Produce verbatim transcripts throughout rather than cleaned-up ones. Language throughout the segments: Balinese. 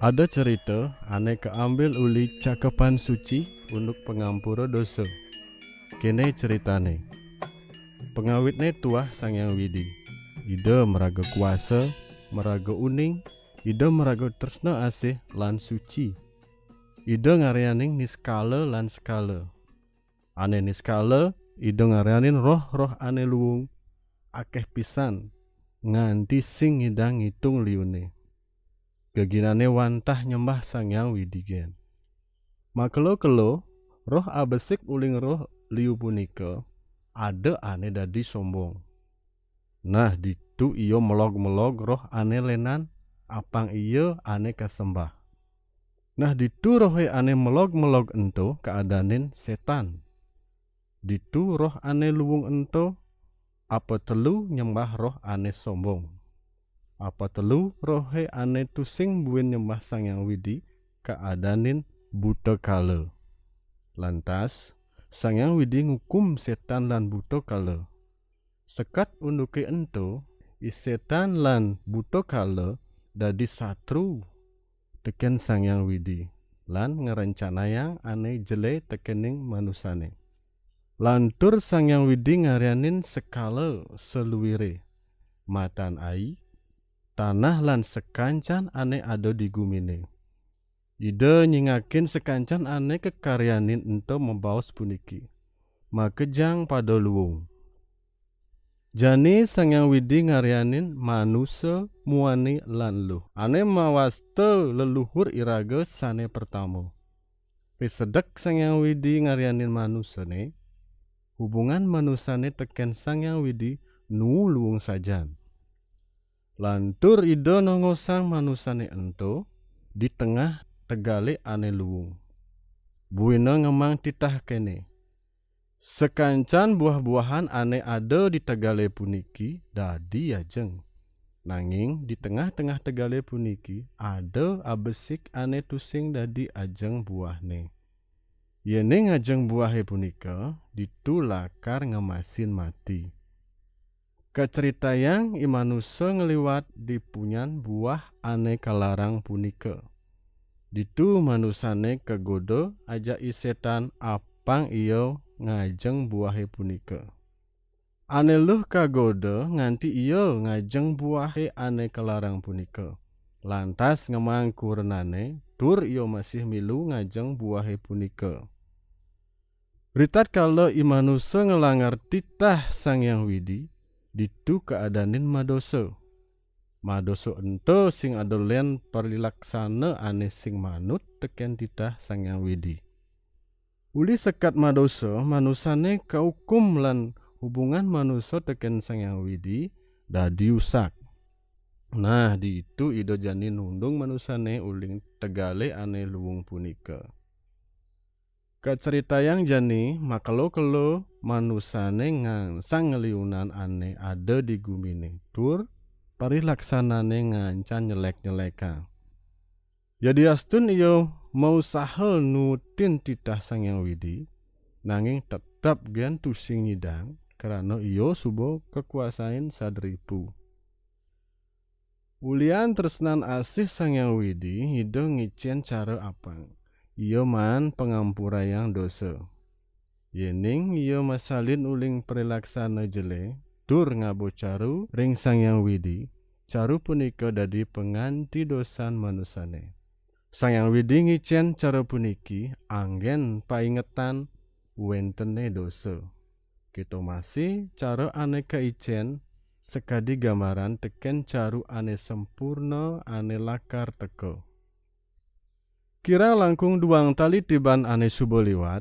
Ada cerita ane kaambil uli Cakepan Suci unduk pangampura dosa. Kene ceritane. Pangawitne tuah Sang Hyang Widi. Ida maraga kuasa, maraga uning, Ida maraga tresna asih lan suci. Ida ngaryaning niskala lan sekala. Ane niskala, Ida ngaryanin roh-roh ane luung, akeh pisan, nganti sing ngidang ngitung liune. Geginane wantah nyembah Sang Hyang Widi gen. Makelo-kelo, roh abesik uling roh liu punika, ada ane dadi sombong. Nah, ditu ia melog-melog roh ane lenan, apang ia ane kasembah. Nah, ditu rohe ane melog-melog ento kaadanin setan. Ditu roh ane luung ento, apa telu nyembah roh ane sombong. Apa telu rohe ane tusing buin nyembah Sang Hyang Widi kaadanin buta kala. Lantas, Sang Hyang Widi ngukum setan lan buta kala. Sekat unduke ento, i setan lan buta kala dadi satru teken Sang Hyang Widi, lan ngrencanayang ane jele tekening manusane. Lantur Sang Hyang Widi ngaryanin sekala saluire, matan ai, tanah lan sakancan ane ada di gumine. Ida nyingakin sakancan ane kakaryanin ento mabaos puniki, "Makejang pada luung." Jani Sang Hyang Widi ngaryanin manusa muani lan luh. Ane mawasta leluhur iraga sane pertama. Risedek Sang Hyang Widi ngaryanin manusane, hubungan manusane teken Sang Hyang Widi nuu luung sajan. Lantur Ida nongosang manusane ento di tengah tegale ane luung. Buina ngemang titah kene, "Sakancan buah-buahan ane ada di tegale puniki dadi ajeng. Nanging di tengah-tengah tegale puniki ada abesik ane tusing dadi ajeng buahne. Yening ajeng buahe punika, ditu lakar ngemasin mati." Kacritayang i manusa ngliwat di punyan buah ane kalarang punika. Ditu manusane kagoda ajak i setan apang ia ngajeng buahe punika. Ane luh kagoda nganti ia ngajeng buahe ane kalarang punika. Lantas ngemang kurenane, tur ia masih milu ngajeng buahe punika. Ritatkala i manusa nglanggar titah Sang Hyang Widi, ditu kaadanin madosa. Madosa ento sing ada len parilaksana ane sing manut teken titah Sang Hyang Widi. Uli sekat madosa, manusane kaukum lan hubungan manusa teken Sang Hyang Widi dadi usak. Nah, ditu Ida jani nundung manusane uling tegale ane luung punika. Kacritayang jani makelo-kelo manusane ngangsang ngeliunan ane ada di gumine, tur parilaksanane ngancan nyelek-nyelekang. Yadiastun ia mausaha nuutin titah Sang Hyang Widi, nanging tetep gen tusing ngidang, krana ia suba kakuasain sadripu. Ulian tresnan asih Sang Hyang Widi, Ida ngicen cara apang. Ia maan pangampurayang dosa. Yening ia masalin uling prilaksana jele, tur ngaba caru ring Sang Hyang Widi, caru punika dadi panganti dosan manusane. Sang Hyang Widi ngicen cara puniki anggen paingetan wentene dosa. Kita masih cara ane kaicen sakadi gambaran teken caru ane sampurna ane lakar teka. Kirang langkung duang tali tiban ane suba liwat,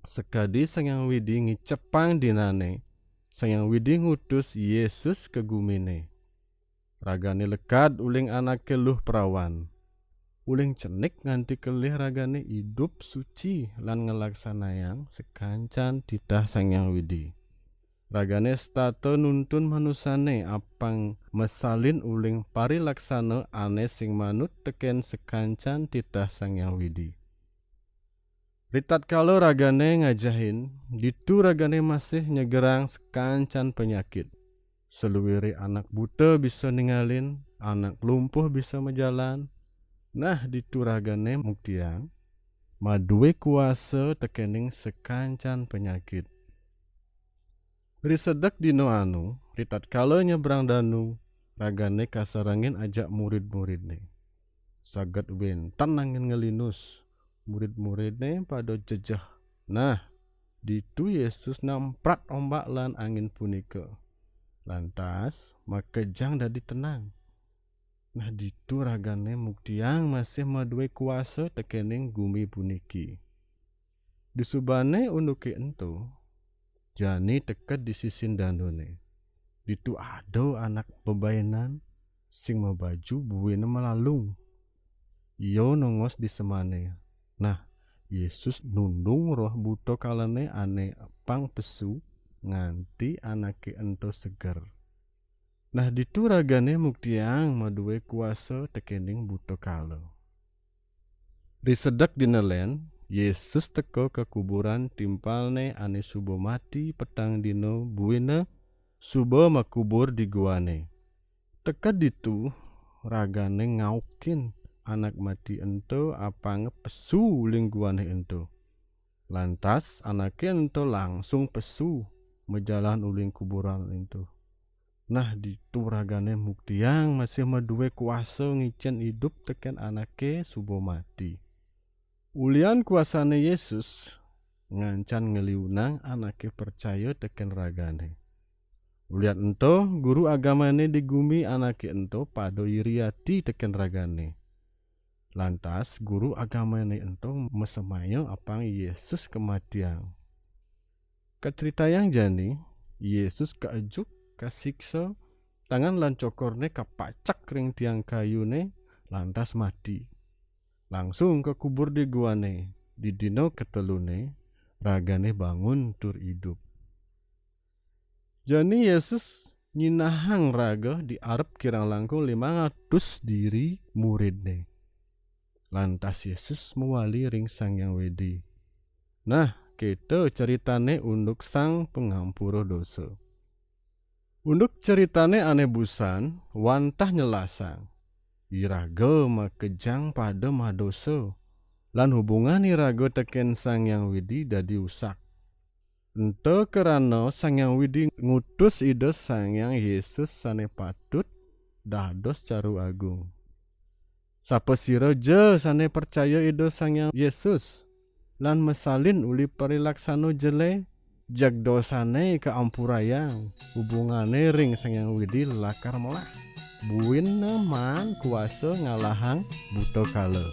sakadi Sang Hyang Widi ngicepang dinane, Sang Hyang Widi ngutus Yesus ka gumine. Ragane lekad uling anake luh prawan. Uling cenik nganti kelih ragane idup suci lan nglaksanayang sakancan titah Sang Hyang Widi. Ragane setata nuntun manusane apang masalin uling parilaksana ane sing manut teken sakancan titah Sang Hyang Widi. Ritatkala ragane ngajahin, ditu ragane masih nyegerang sakancan panyakit. Saluire anak buta bisa ningalin, anak lumpuh bisa majalan, Nah, ditu ragane muktiang maduwe kuasa tekening sakancan panyakit. Ri sedek dina anu, ritatkala nyebrang danu, ragane kasarengin ajak murid-muridne. Saget wenten angin ngelinus. Murid-muridne pada jejeh. Nah, ditu Yesus namprat ombak lan angin punika. Lantas, makejang dadi tenang. Nah, ditu ragane muktiang masih maduwe kuasa tekening gumi puniki. Disubane unduke ento, jani teked di sisin danune. Ditu ada anak bebaenan sing mabaju buine malalung. Ia nongos di semane. Nah, Yesus nundung roh buta kalane ane pang pesu nganti anake ento seger. Nah, ditu ragane muktiang maduwe kuasa tekening buta kala. Ri sedek dina len, Yesus teka ka kuburan timpalne ane suba mati petang dina buina suba makubur di guane. Teka ditu, ragane ngaukin anak mati ento apanga pesu uling guane ento. Lantas, anake ento langsung pesu majalan uling kuburan ento. Nah, ditu ragane muktiang masih maduwe kuasa ngicen idup teken anake suba mati. Ulian kuasane Yesus ngancan ngeliunang anake percaya teken ragane. Ulian ento, guru agamane di gumi anake ento pada iri ati teken ragane. Lantas, guru agamane ento masemaya apang Yesus kamatiang. Kacritayang jani, Yesus kaejuk, kasiksa, tangan lan cokorne kapacek ring tiang kayune, lantas mati. Langsung kakubur di guane, di dina katelune, ragane bangun tur idup. Jani Yesus nyinahang raga di arep kirang langkung limang atus diri muridne. Lantas Yesus mawali ring Sang Hyang Widi. Nah, keta caritane unduk Sang Pangampura dosa. Unduk caritane ane busan, wantah nyelasang. Iraga makejang pada madosa, lan hubungan iraga teken Sang Hyang Widi dadi usak. Ento krana Sang Hyang Widi ngutus Ida Sang Hyang Yesus sane patut dados Caru Agung. Sapasira ja sane pracaya Ida Sang Hyang Yesus lan masalin uli parilaksana jele, jeg dosane kaampurayang, hubungane ring Sang Hyang Widi lakar melah. Buina maan kuasa ngalahang buta kala.